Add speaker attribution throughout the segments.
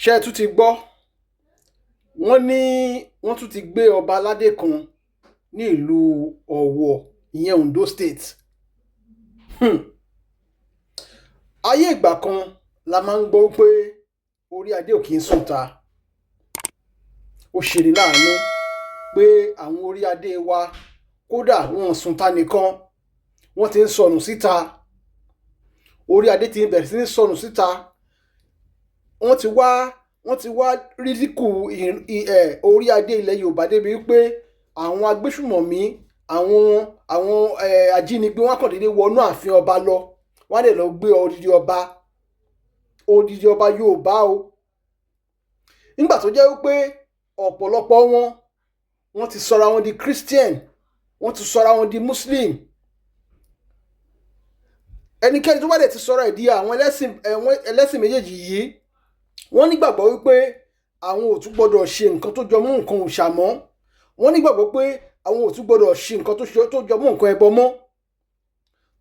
Speaker 1: Ṣé ẹ tún ti gbọ́? Wọ́n ní wọ́n tún ti gbé ọba aládé kan ní ìlú Ọ̀wọ̀, ìyẹn Ondo State. Ayé ìgbà kan la máa ń gbọ́ pé orí adé ò kì í sùn ta. Ó ṣeni láàánú pé àwọn orí adé wa, kódà wọn ò sùn ta nìkan, wọ́n ti ń sọnù síta. Orí adé ti bẹ̀rẹ̀ sí ní sọnù síta. Wọ́n ti wá rídíkù orí adé ilẹ̀ Yorùbá débi wípé àwọn agbésùmọ̀mí, àwọn ajínigbé, wọn kàn déédéé wọnú ààfin ọba lọ, wọ́n á dẹ̀ lọ gbé odidi ọba, odidi ọba Yorùbá o. Nígbà tó jẹ́ wípé ọ̀pọ̀lọpọ̀ wọn, wọ́n ti sọra wọn di Christian, wọ́n ti sọra wọn di Muslim. Ẹnikẹ́ni tó bá dẹ̀ ti sọra ẹ̀ di àwọn ẹlẹ́sìn méjèèjì yìí, wọ́n nígbàgbọ́ wípé àwọn ò tún gbọ́dọ̀ ṣe nǹkan tó jọ mọ́ nǹkan òòṣà mọ́. Wọ́n nígbàgbọ́ pé àwọn ò tún gbọ́dọ̀ ṣe nǹkan tó jọ mọ́ nǹkan ẹbọ mọ́,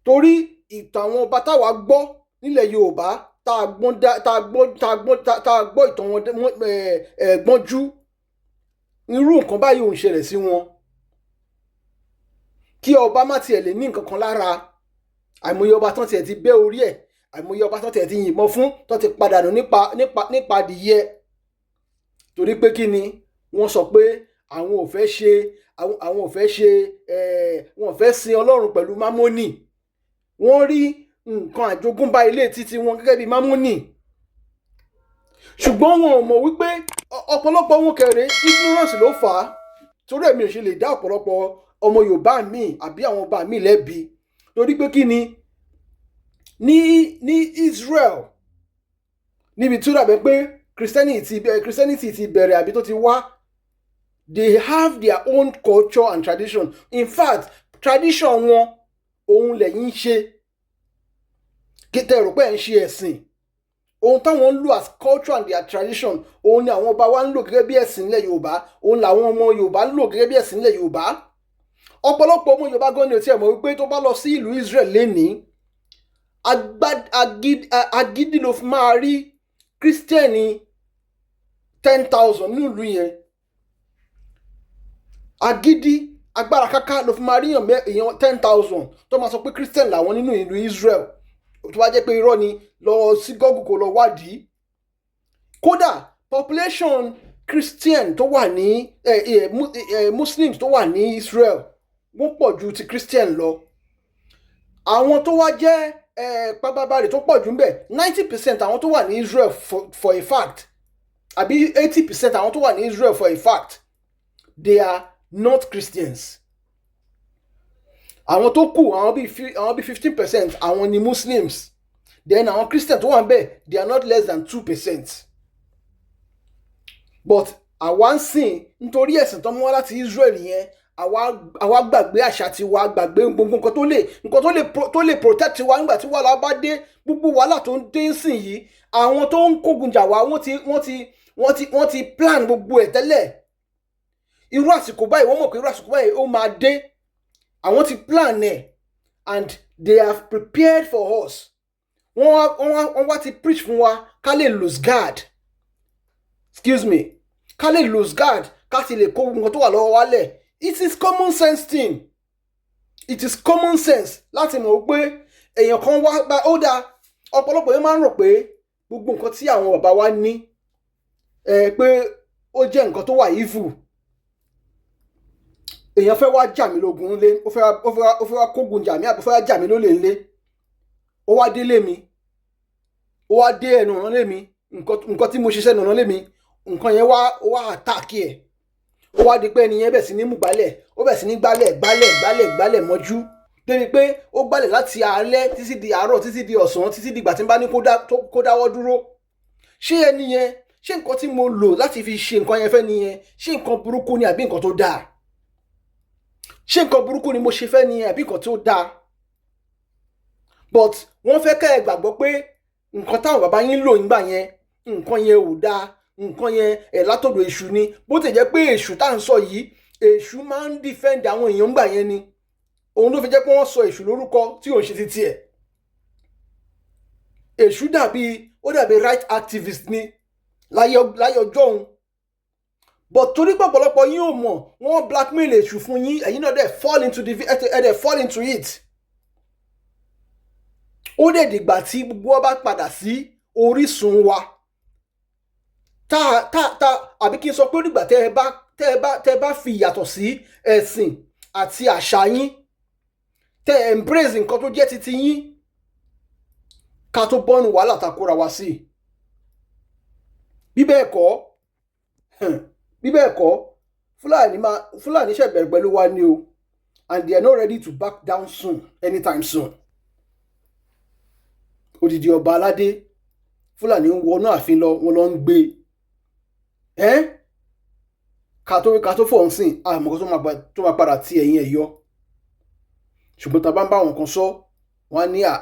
Speaker 1: torí ìtàn àwọn ọba táwa gbọ́ nílẹ̀ Yorùbá, tá a gbọ́n tá a gbọ́ tá a gbọ́ tá a gbọ́ ìtàn wọn gbọ́njú, irú nǹkan báyìí ò ń ṣẹlẹ̀ sí wọn. Kí ọba má tiẹ̀ lè ní nǹkan kan lára, àìmọye ọba tán tiẹ̀ ti bẹ́ orí ẹ̀, àìmọye ọba tán tiẹ̀ ti yìnbọn fún, tán ti padànù nípa adìyẹ. Torí pé kí ni? Wọ́n sọ pé àwọn ò fẹ́ ṣe wọn ò fẹ́ sin Ọlọ́run pẹ̀lú mámónì. Wọ́n rí nǹkan àjogúnbá ilé títí wọn gẹ́gẹ́ bí mámónì, ṣùgbọ́n wọn ò mọ̀ wípé ọ̀pọ̀lọpọ̀ wọn kẹrẹ, ignorance ló fà á. Torí èmi ò ṣe lè dá ọ̀pọ̀lọpọ̀ ọmọ Yorùbá míì àbí àwọn ọba míì lẹ́bi, torí pé kí ni? Ní Israel, níbi tí ó dàbẹ̀ pé Christianity ti bẹ̀rẹ̀ àbí tó ti wá, they have their own culture and tradition. In fact, tradition wọn òun lẹ́yìn ń ṣe kí tẹ́ rò pé ẹ̀ ń ṣe ẹ̀sìn. Ohun táwọn ń lò as culture and their tradition, òun ni àwọn ọba wa ń lò gẹ́gẹ́ bí ẹ̀sìn ilẹ̀ Yorùbá, òun làwọn ọmọ Yorùbá ń lò gẹ́gẹ́ bí ẹ̀sìn ilẹ̀ Yorùbá. Ọ̀pọ̀lọpọ̀ ọmọ Yorùbá gan ni ò tiẹ̀ mọ̀ wípé tó bá lọ sí ìlú Israel lénìí, agídí ló fi máa rí Christian 10,000 nínú ìlú yẹn. Agídí, agbára káká ló fi máa rí èèyàn 10,000 tó máa sọ pé Christian làwọn nínú ìlú Israel. Tó bá jẹ́ pé irọ́ ni, lọ sí Google kó lọ wádìí. Kódà population Christian tó wà ní ẹ ẹ Muslims tó wà ní Israel, wọ́n pọ̀ ju ti Christian lọ. Àwọn tó wá jẹ́ pábábárì tó pọ̀ jù ń bẹ̀, 90% àwọn tó wà ní Israel for a fact, àbí 80% àwọn tó wà ní Israel for a fact, they are not Christians. Àwọn tó kù, àwọn bíi 15%, àwọn ni Muslims. Then àwọn Christian tó wà ń bẹ̀, they are not less than 2%. But àwa ń sìn nítorí ẹ̀sìn tó mú wá láti Israel yẹn, àwa gbàgbé àṣà tiwa, gbàgbé gbogbo nǹkan tó lè protect wa nígbà tí wàhálà bá dé. Gbogbo wàhálà tó ń dé ń sìn yìí, àwọn tó ń kógun jà wá, wọ́n ti plan gbogbo ẹ̀ tẹ́lẹ̀. Irú àsìkò báyìí, wọ́n mọ̀ pé irú àsìkò báyìí ó máa dé. Àwọn ti plan ẹ̀ and they have prepared for us. Wọ́n wá ti preach fún wa ká lè lose guard, excuse me, ká lè lose guard, ká sì lè kó nǹkan tó wà lọ́wọ́ wa lẹ̀. It is common sense thing. It is common sense láti mọ̀ pé èèyàn kan wá bá ó dáa. Ọ̀pọ̀lọpọ̀ yẹn máa ń rò pé gbogbo nǹkan tí àwọn bàbá wa ní ẹ, pé ó jẹ́ nǹkan tó wà evil. Èèyàn fẹ́ wá jà mí lógun ńlé, ó fẹ́ wá kógun jà mí, àbí ó fẹ́ wá jà mí lólè ńlé. Ó wá délé mi, ó wá dé ẹnu ọ̀nà lé mi. Nǹkan tí mo ṣe sẹ́nu ọ̀nà lé mi, nǹkan yẹn wá, ó wá attack ẹ̀. Ó wá di pé ẹni yẹn bẹ̀ sí ní mú gbálẹ̀, ó bẹ̀ sí ní gbálẹ̀, gbálẹ̀, gbálẹ̀, gbálẹ̀ mọ́jú, débi pé ó gbálẹ̀ láti alẹ́ títí di àárọ̀, títí di ọ̀sán, títí di ìgbà tí n bá ní kó dáwọ́ dúró. Ṣé ẹni yẹn, ṣé nǹkan tí mo lò láti fi ṣe nǹkan yẹn fẹ́ nìyẹn, ṣé nǹkan burúkú ni àbí nǹkan tó dáa? Ṣé nǹkan burúkú ni mo ṣe fẹ́ nìyẹn àbí nǹkan tó dáa? But wọ́n fẹ́ kẹ́ ẹ gbàgbọ́ pé nǹkan táwọn bàbá yín lò nígbà yẹn, nǹkan yẹn ò dáa, nǹkan yẹn ẹ̀ látọ̀dọ̀ èṣù ni. Bó ti jẹ́ pé èṣù tá à ń sọ yìí, èṣù máa ń defend àwọn èèyàn ńgbà yẹn ni. Òun ló fi jẹ́ pé wọ́n sọ èṣù lórúkọ tí òun ṣe ti tiẹ̀. Èṣù dàbí, ó dàbí right activist ni. Láyé ọjọ́ òun, but torí pé ọ̀pọ̀lọpọ̀ yín ò mọ̀, wọ́n blackmail èṣù fún yín, ẹ̀yin náà dẹ̀ fall into the ẹ̀ dẹ̀ fall into it. Ó dẹ̀ dìgbà tí gbogbo wa bá padà sí orísun wa, tá tá tá, àbí kí n sọ pé ó dìgbà tẹ́ ẹ bá fi ìyàtọ̀ sí ẹ̀sìn àti àṣà yín, tẹ́ ẹ embrace nǹkan tó jẹ́ titi yín, ká tó bọ́nu wàhálà tá a kóra wa sí. Bí bẹ́ẹ̀ kọ́, bí bẹ́ẹ̀ kọ́, Fúlàní ṣẹ̀ bẹ̀rẹ̀ pẹ̀lú wa ni o, and they are not ready to back down soon, anytime soon. Odidi ọba aládé, Fúlàní ń wọnú ààfin lọ, wọn lọ ń gbé ẹ́. Ká tó fọ̀ ń sìn àmọ́ tó máa padà ti ẹ̀yìn ẹ̀ yọ. Ṣùgbọ́n tá a bá ń bá àwọn kan sọ, wọ́n á ní à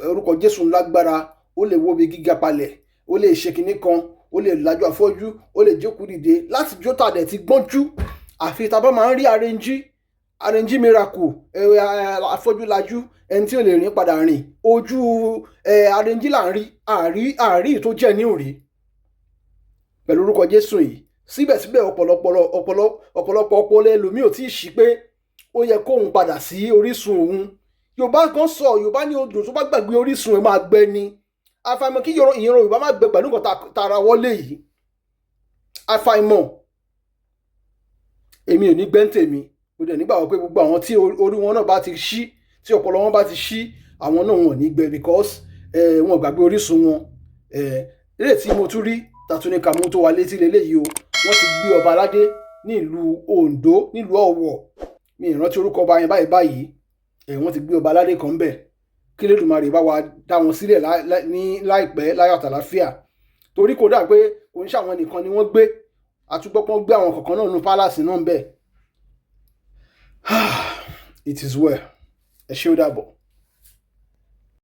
Speaker 1: orúkọ Jésù lágbára, ó lè wó ibi gíga palẹ̀, ó lè ṣe kinní kan, ó lè lajú afọ́jú, ó lè jókòó dìde. Láti jó tàdẹ̀ ti gbọ́njú, àfi tá a bá máa ń rí arrange miracle, afọ́jú lajú, ẹni tí ò lè rìn padà rìn, ojú arrange là ń rí, àrí tó jẹ́ ní òrí pẹ̀lú orúkọ Jésù yìí. Síbẹ̀síbẹ̀, ọ̀pọ̀lọpọ̀ ọpọlọ ẹlòmíì ò tí ì ṣí pé ó yẹ kóun padà sí orísun òun. Yorùbá kan sọ, Yorùbá ní odò tó bá gbàgbé orísun ẹ̀ máa gbẹ ni. Àfàìmọ̀ kí ìran Yorùbá má gbẹ pẹ̀lú nǹkan tara wọlé yìí. Àfàìmọ̀, èmi ò ní gbẹ́ ń tèmi. Mo dẹ̀ nígbàgbọ́ pé gbogbo àwọn tí orí wọn náà bá ti ṣí, tí ọpọlọ wọn bá ti ṣí, àwọn náà wọn ò ní gbẹ, because wọn gbàgbé orísun wọn. Eléyìí tí mo tún rí tàtúní ká mú tó wa létí leléyìí o. Wọ́n ti gbé ọba aládé ní ìlú Oǹdó, nílùú Ọ̀wọ̀. Mi ì rántí orúkọ ọba yẹn báyìí báyìí. Wọ́n ti gbé ọba aládé kan bẹ̀. Kí Elédùmarè bá wa dá wọn sílẹ̀ ní láìpẹ́, láyọ̀ àtàláfíà, torí kò dà pé kò ń ṣàwọn nìkan ni wọ́n gbé. Àtúgbọ́pọ́n gbé àwọn kọ̀ọ̀kan náà nínú palace náà ń bẹ̀. It is well. Ẹ ṣé, ó dàbọ̀.